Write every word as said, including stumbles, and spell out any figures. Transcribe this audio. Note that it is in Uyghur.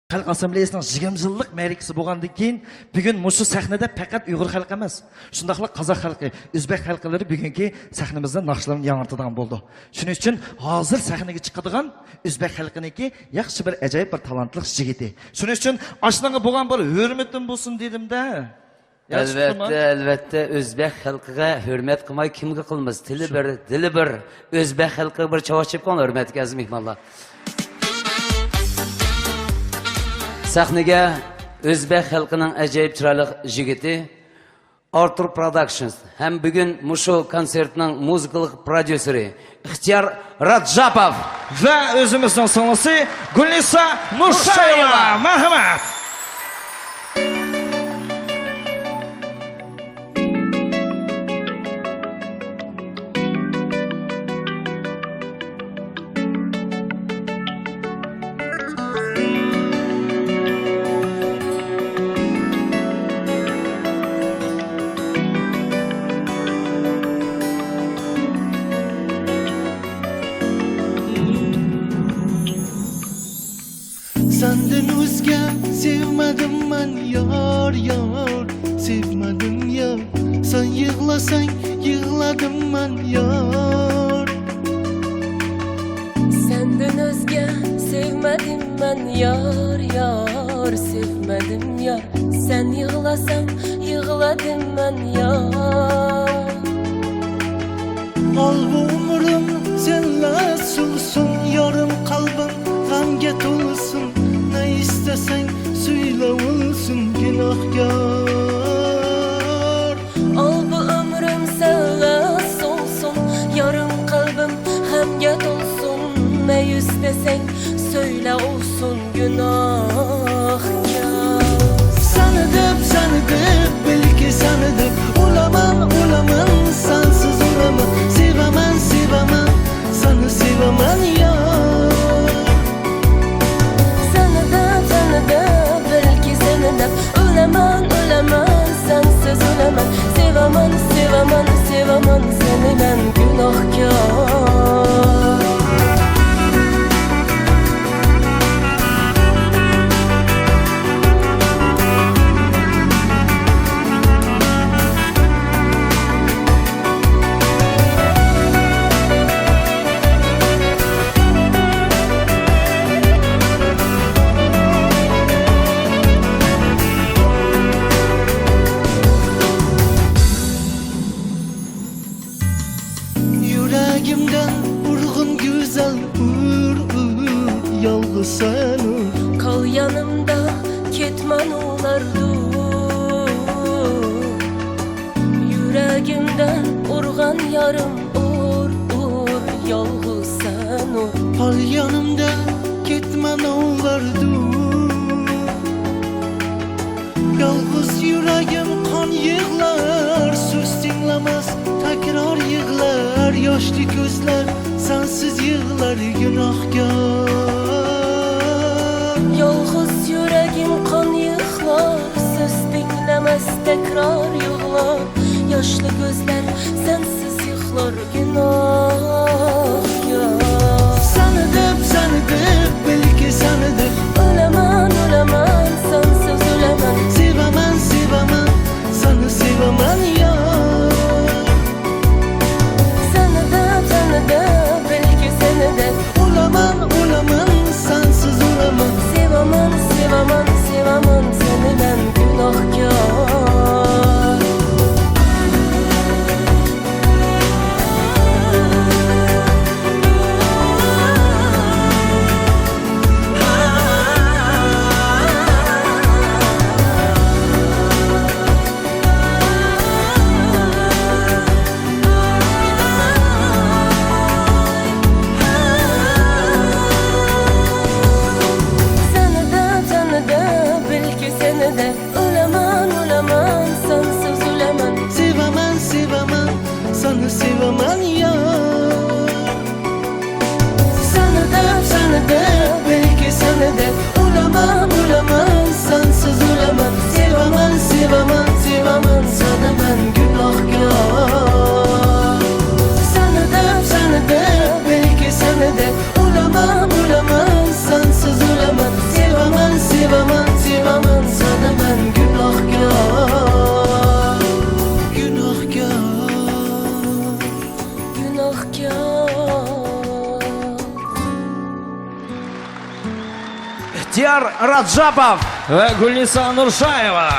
خەلق ئاسسامبلېيىسىنىڭ يىگىرمە يىللىق مەرىكىسى بولغاندىن كېيىن، بۈگۈن مۇشۇ سەھنىدە پەقەت ئۇيغۇر خەلقى ئەمەس، شۇنداقلا قازاق خەلقى، ئۆزبەك خەلقلىرى بۈگۈنكى سەھنىمىزدە ناخشىلىرىنى ياڭرىتىدىغان بولىدۇ. شۇنىڭ ئۈچۈن ھازىر سەھنىگە چىقىدىغان ئۆزبەك خەلقىنىڭكى ياخشى بىر ئەجايىپ بىر تالانتلىق يىگىتى. شۇنىڭ ئۈچۈن ئاشۇنىڭغا بولغان بىر ھۆرمىتىم بولسۇن دېدىم-دە. ياخشى ئۇقتۇممۇ؟ ئەلۋەتتە، ئەلۋەتتە، ئۆزبەك خەلقىگە ھۆرمەت قىلماي كىمگە قىلىمىز؟ تىلى شۇ. بىر، دىلى بىر. ئۆزبەك خەلقىگە بىر چاۋاك چېلىپ قويۇڭلار، ھۆرمەتلىك ئەزىز مېھمانلار. سەھنىگە ئۆزبەك خەلقىنىڭ ئەجايىپ چىرايلىق يىگىتى، ئارتۇر پروداكشنس ھەم بۈگۈن مۇشۇ كونسېرتنىڭ مۇزىكىلىق پروديۇسېرى ئىختىيار راجاپوف ۋە ئۆزىمىزنىڭ سىڭلىسى گۈلنىسا نۇرشايېۋا. مەرھەمەت. سەندىن ئۆزگە سۆيمىدىم مەن يار، يار، سۆيمىدىم يار. سەن يىغلىساڭ يىغلىدىم مەن يار. سەندىن ئۆزگە سۆيمىدىم مەن يار، يار، سۆيمىدىم يار. سەن يىغلىساڭ يىغلىدىم مەن يار. ئال بۇ ئۆمرۈم سەنلە سولسۇن، يارىم قەلبىم غەمگە تولسۇن. نە ئىستىسەڭ سۆيلە بولسۇن گۇناھكار. ئال بۇ ئۆمرۈم سەنلە سولسۇن، يارىم قەلبىم غەمگە تولسۇن. نە ئىستىسەڭ سۆيلە بولسۇن گۇناھكار. سەنى دەپ، سەنى دەپ، بەلكى سەنى دەپ ئۆلىمەن، ئۆلىمەن، سەنسىز ئۆلىمەن. سۆيىمەن، سۆيىمەن، سەنى سۆيىمەن يار. سەنى دەپ، سەنى دەپ، بەلكى سەنى دەپ ئۆلىمەن، ئۆلىمەن، سەنسىز ئۆلىمەن. سۆيىمەن، سۆيىمەن، سۆيىمەن سەنى مەن گۇناھكار. يۈرەگىمدە ئۇرغۇن گۈزەل ئۇر، ئۇر، يالغۇز سەن ئۇر. قال يېنىمدا كەتمە ئۇلاردۇر. يۈرەگىمدە ئۇرغان يارىم ئۇر، ئۇر، يالغۇز سەن ئۇر. قال يېنىمدا كەتمە ئۇلاردۇر. يالغۇز يۈرەگىم قان يىغلار، سۆز تىڭلىمەس تەكرار يىغلار، ياشلىق كۆزلەر سەنسىز يىغلار گۇناھكار. يالغۇز يۈرەگىم قان يىغلار، سۆز تىڭلىمەس تەكرار يىغلار، ياشلىق كۆزلەر سەنسىز يىغلار گۇناھكار. سەنى دەپ، سەنى دەپ، بەلكى سەنى دەپ ئۆلىمەن، ئۆلىمەن، سەنسىز ئۆلىمەن. سۆيىمەن، سۆيىمەن، سەنى سۆيىمەن يار. سەنى دەپ، سەنى دەپ، بەلكى سەنى دەپ ئۆلىمەن، ئۆلىمەن، سەنسىز ئۆلىمەن. سۆيىمەن، سۆيىمەن، سۆيىمەن سەنى مەن گۇناھكار. Дияр Раджабов. ۋە گۈلنىسا نۇرشايېۋا.